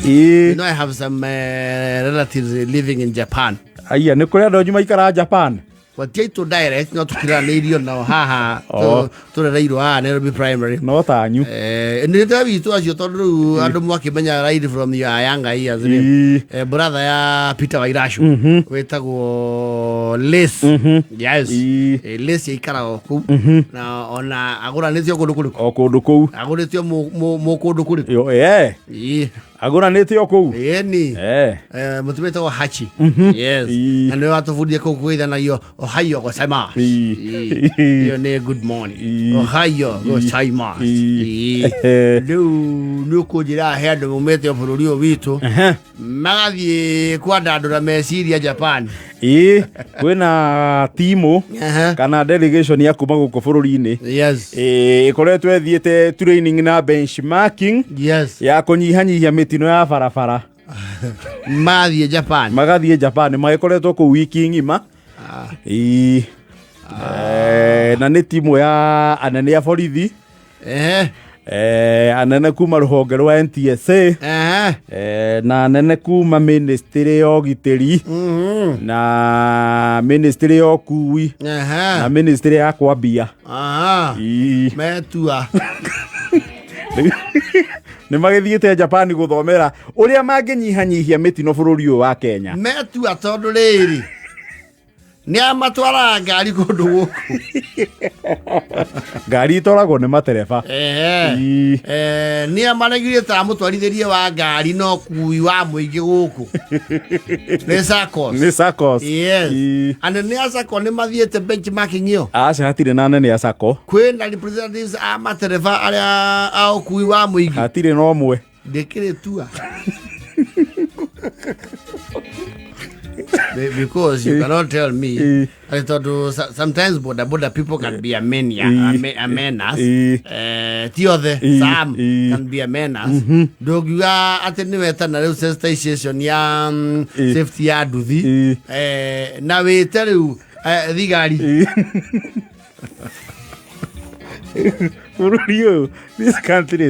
Ĩĩ. You know I have some relatives living in Japan. Aya, nĩ kũrĩ andũ anyu maikaraga Japan? Gũtiaitũ direct no tũkiranĩirio nao haha. Oh. Tũrereirwo haha Nairobi Primary. No tanyu. Nĩ ta witũ acio, tondũ rĩu andũ mwakĩmenya right from your younger years rĩ. Brother ya Peter Wairashu wĩtagwo Liz. Yes. Liz aikaraga o kũu na ona agũranĩtio kũndũ kũrĩkũ? O kũndũ kũu. Agũrĩtio mũkũndũ kũrĩkũ? Yo, agũranĩte o kũu. Ĩni. Mũtumia wĩtagwo Hachi. Yes. Na nĩwe watũbundithia kũu kũgeithanagio "Ohayo gozaimasu". Ĩyo nĩ good morning. "Ohayo gozaimasu". Rĩu nĩ ũkũnjĩra he andũ maumĩte o bũrũri ũyũ witũ magathiĩ kwandandũra meciria Japan? Ĩĩ, kwĩna timũ kana delegation ya kuma gũkũ bũrũri-inĩ ĩkoretwo ĩthiĩte training na benchmarking ya kũnyihanyihia mĩtino ya barabara. Mathiĩ Japan? Magathiĩ Japan, magĩkoretwo kũu wiki ng'ima. Ĩĩ. Na nĩ timũ ya anene a borithi, anene kuma rũhonge rwa NTSA, na anene kuma ministry ya ũgitĩri na ministry ya ũkui na ministry ya kwambia. Ĩĩ. Metua. Nĩ magĩthiĩte Japan gũthomera ũrĩa mangĩnyihanyihia mĩtino bũrũri ũyũ wa Kenya. Metua, tondũ rĩrĩ nĩ amatwaraga ngari kũndũ gũkũ? Ngari itwaragwo nĩ matereba. Ĩĩ. Nĩ amaregire ta mũtwarithĩrie wa ngari no kui wa mũingĩ gũkũ nĩ SACCOS. Nĩ SACCOS. Yes. Ĩĩ. Anene a SACCO nĩ mathiĩte benchmarking ĩyo? Aca, hatirĩ na anene a SACCO. Kwĩna representatives a matereba arĩa a ũkui wa mũingĩ? Hatirĩ na ũmwe. Ndĩkĩrĩ tua. Because you cannot tell me atĩ tondũ sometimes boda boda people can be a mania, a menace. Ti othe, some can be a menace. Ndũngiuga atĩ nĩ wetana rĩu sensitization ya safety ya nduthi na wĩte rĩu thigari. Bũrũri ũyũ, this country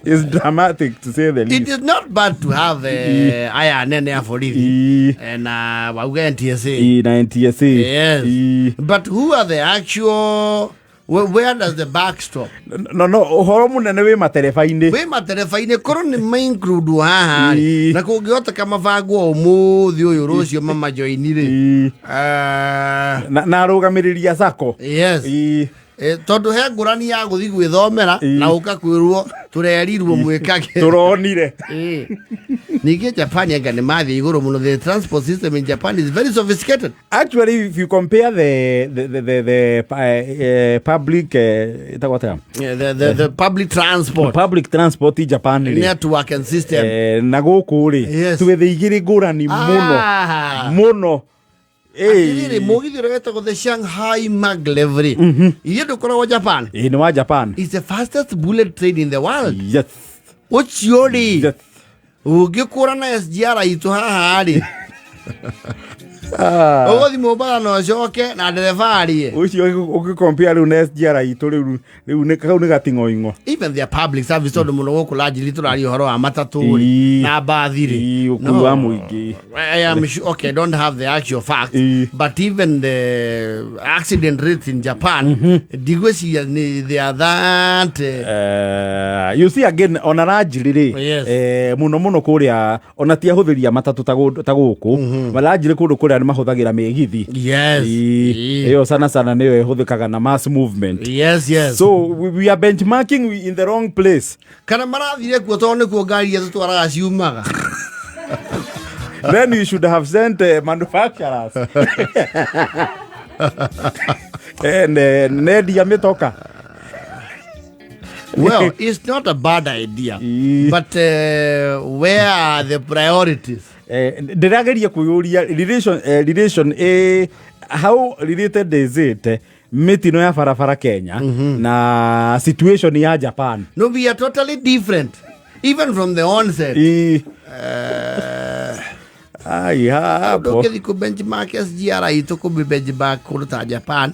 is dramatic to say the It least. is not bad to have aya anene a borithi na wauga NTSA. Ĩĩ, na NTSA. Yes. But who are the actual, where does the back stop? No, ũhoro mũnene wĩ matereba-inĩ. Wĩ matereba-inĩ, korwo nĩ mainclude haha rĩ, na kũngĩhoteka mabangwo ũmũthĩ ũyũ, rũciũ mamajoini rĩ. Na arũgamĩrĩri a SACCO. Yes. Tondũ he ngũrani ya gũthiĩ gwĩthomera na ũka kwĩrwo tũrerirwo mwĩkage. Tũronire. Ningĩ Japan anga nĩ mathiĩ igũrũ mũno. The transport system in Japan is very sophisticated. Actually, if you compare the public, ĩtagwo atĩa? The public transport. Public transport in Japan rĩ, network and system. Na gũkũ rĩ, twĩ thĩ igĩrĩ ngũrani mũno mũno. Atĩrĩrĩ, mũgithi ũrĩa wĩtagwo the Shanghai Maglev rĩ, ithuĩ ndũkoragwo Japan? Ĩĩ, nĩ wa Japan. Is the fastest bullet train in the world. Ũcio rĩ, ũngĩkũra na SGR itũ haha rĩ, ũgũthi Mombatha na ũcoke na ndereba arie. Ũcio ũgĩkompia rĩu na SGR itũ rĩu kau nĩ gating'oing'o. Even their public service, tondũ mũno gũkũ lanjiri tũraria ũhoro wa matatũ rĩ, na mbathi rĩ. Ĩĩ, ũkui wa mũingĩ. I am sure, okay, I don't have the actual facts, but even the accident rate in Japan, ndigwĩciria nĩ they are that You see, again, ona ranjiri rĩ, mũno mũno kũrĩa ona ti ahũthĩri a matatũ ta gũkũ maranjiri, kũndũ kũrĩa nĩ mahũthagĩra mĩgithi. Ĩyo sana sana nĩyo ĩhũthĩkaga na mass movement. So we are benchmarking in the wrong place. Kana marathire kuo tondũ nĩkuo ngari iria tũtwaraga ciumaga. Then you should have sent manufacturers and nendia mĩtoka. Well, it's not a bad idea, but where are the priorities? Ndĩrageria kwĩyũria relation, how related is it, mĩtino ya barabara Kenya na situation ya Japan? No, we are totally different even from the onset. Ai, hapo. Ndũngĩthiĩ kũ benchmark SGR itũ kũ benchmark kũndũ ta Japan.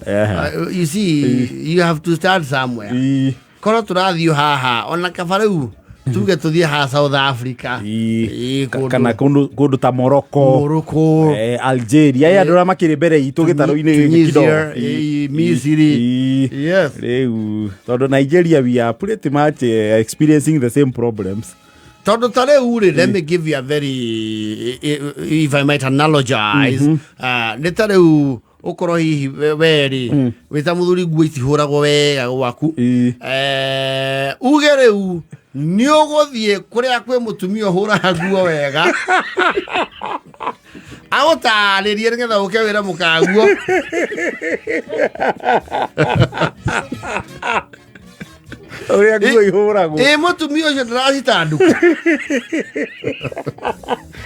You see, you have to start somewhere. Korwo tũrathiĩ haha ona kaba rĩu Tuge tuthiĩ ha South Africa. Ĩĩ, kũndũ- Kana kũndũ ta Morocco. Morocco. Algeria, aya andũ arĩa makĩrĩ mbere itũ gĩtarũ-inĩ gĩkĩ Tunisia, kidogo. Misiri. Yes. Rĩu tondũ Nigeria, we are pretty much experiencing the same problems. Tondũ ta rĩu rĩ, let me give you a very, if I might analogize, nĩ ta rĩu ũkorwo hihi we rĩ wĩ ta mũthuri, nguo itihũragwo wega gwaku. Uge rĩu nĩ ũgũthiĩ kũrĩa kwĩ mũtumia ũhũraga nguo wega, agũtarĩrie nĩgetha ũke wĩra mũkaguo. Ũrĩa nguo ihũragwo. Ĩ, mũtumia ũcio ndaracitanduka.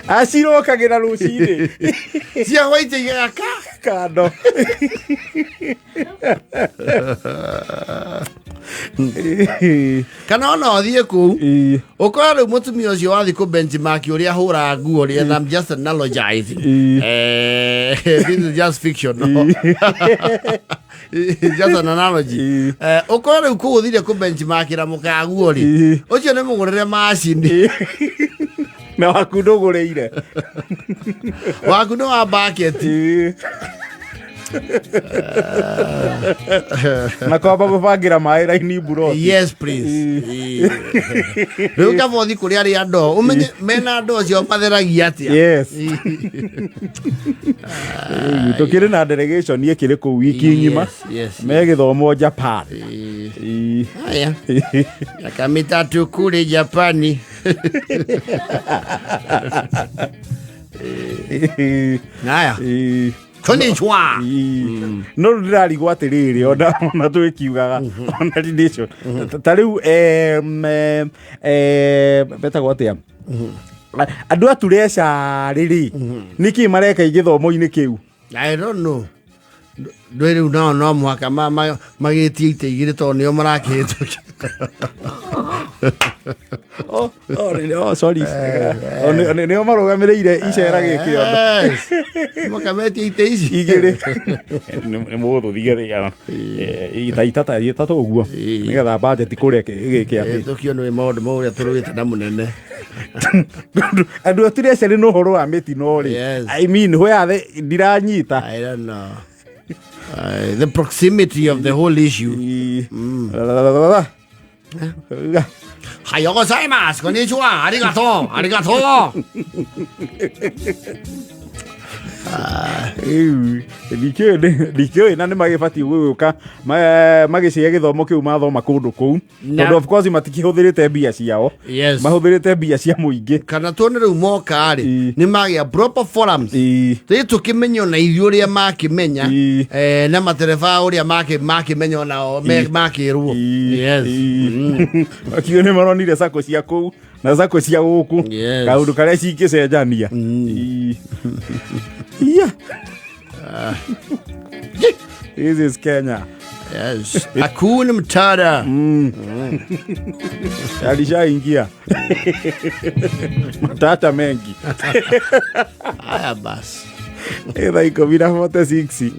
Acirokagĩra rũcinĩ. Cia hwaite igaga ka kando. Kana ona ũthiĩ kũu, ũkora rĩu mũtumia ũcio wathiĩ kũ benchmark ũrĩa ahũraga nguo rĩ, and I'm just analogizing. This is just fiction, no? It's just an analogy. Ũkora rĩu kũu ũthire kũ benchmarkĩra mũkaguo rĩ, ũcio nĩ mũgũrĩre macini. Na waku ndũgũrĩire. Waku nĩ wa bucket. Na kwamba gũbangĩra maĩ raini mburoti. Yes please. Rĩu kaba ũthiĩ kũrĩa arĩa ndoo, ũmenye mena ndoo ciao matheragia atĩa. Yes. Rĩu tũkĩrĩ na delegation ĩkĩrĩ kũu wiki ng'ima megĩthomwo Japan. Haya, miaka 3 kule Japani. Haya. Konnichiwa. No rĩu ndĩrarigwo atĩrĩrĩ, ona twĩkiugaga ona nation ta rĩu betagwo atĩa, andũ a Tureca rĩrĩ, nĩkĩ mareka gĩthomo-inĩ kĩu? I don't know. Ndwĩ rĩu nao no mũhaka magĩtie ite igĩrĩ tondũ nĩo marakĩhĩtũkia. Oh, sorry. Oh, nĩo marũgamĩrĩire icera gĩkĩ ona. Yes. Mũhaka metie ite ici igĩrĩ nĩ mũgũtũthige ita itata itatũ ũguo nĩgetha budget kũrĩa ĩgĩke atĩ. Hĩtũkio nĩ maũndũ mau ũrĩa tũrũĩte na mũnene. Andũ a Tureca nĩ ũhoro wa mĩtino rĩ. I mean, where are they? Ndiranyita. I don't know. The proximity of the whole issue. はよございます。こんにちは。ありがとう。ありがとう。 Rĩu ndikĩũĩ na nĩ magĩbatiĩ gũgĩũka magĩcihe gĩthomo kĩu mathoma kũndũ kũu, tondũ of course matikĩhũthĩrĩte mbia ciao, mahũthĩrĩte mbia cia mũingĩ. Kana tuone rĩu moka rĩ, nĩ magĩa proper forums, tĩ tũkĩmenye ona ithuĩ ũrĩa makĩmenya, na matereba ũrĩa makĩmenya onao makĩrwo. Yes. Akiuga nĩ maronire sacco cia kũu na sacco cia gũkũ, kaũndũ karĩa cingĩcenjania. Yeah. This is Kenya. Yes. Hakuna Matata. Alishaingia matata mengi. Haya basi. Thaa 10 na 46.